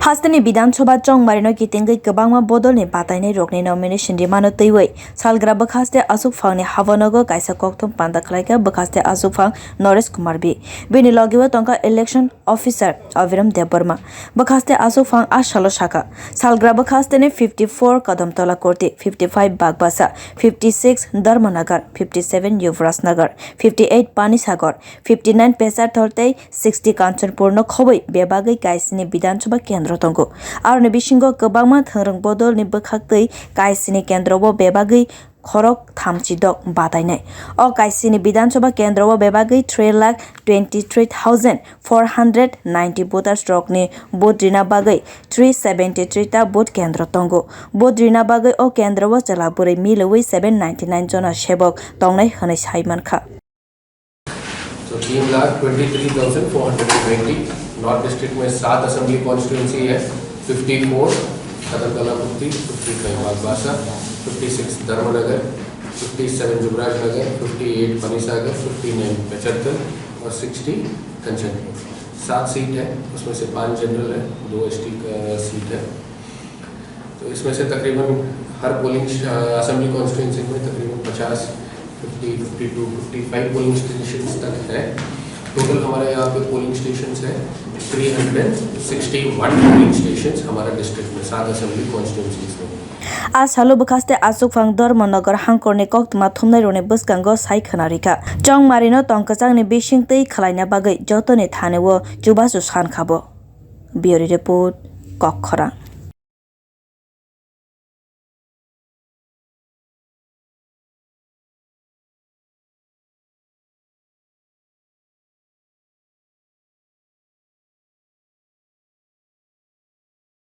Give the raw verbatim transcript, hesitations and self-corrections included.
Hasteni Bidhan Sabha chongmarino kitingwi kwbangma bodolni batainairokni nomination rimano twiwi salgra bwkhaste Aswkphangni habonogo kaisa kokthum panda khlaikha bwkhaste Aswkphang Noresh Kumar B. Bini logeo tongkha election officer Aviram Debbarma. Bwkhaste Aswkphang a salo sakha, salgra bwkhasteni fifty four Kadamtola Kurti, fifty five Bagbasa, fifty six Dharmanagar, fifty seven Yuvraj Nagar, fifty eight Panisagar, fifty nine Pesarthal tei sixty Kanchanpur no khobwi bebagwi kaisini Bidhan Sabha kendro tongo. Aroni bisingo kwbangma thwngrwng bodolni bwkhaktwi kaisini kendro o bebagwi khorok thamchi dok batainai. O kaisini Bidhan Sabha kendro o bebagwi three lakh twenty three thousand four hundred ninety voters rokni vote rina bagwi three seventy three ta vote kendro tongo. Vote rina bagwi o kendro o chwla bwrwi milwi seven ninety nine jona sebok tongnai hwnwi sai mankha. So तीन lakh twenty three thousand four hundred twenty. North district में सात assembly constituency है। Fifty four Kadamtala Kurti, fifty five Bagbasa, fifty six Dharmanagar, fifty seven Jubarajnagar, fifty eight Panisagar, fifty nine Pecharthal और sixty Kanchanpur. सात सीट है, उसमें से पाँच जनरल है, दो एसटी का सीट है। तो इसमें से तकरीबन हर पोलिंग असेंबली कॉन्स्टिट्यूंसी में तकरीबन पचास, fifty, fifty two, fifty five polling station तक है। टोटल हमारे यहाँ पे पोलिंग स्टेशन है three hundred sixty one polling station हमारा डिस्ट्रिक्ट में, सात असेंबली कॉन्स्टिट्यूंसीज में। A salo bwkhaste Aswkphang Dharmanagar hangkorni koktwma thumnairokni bwskango sai khwna rikha. Chongmarino tongkwchangni bising twi khwlaina bagwi jotoni thanio chubachu sankha bo. Bureau Report, Kokkhorang.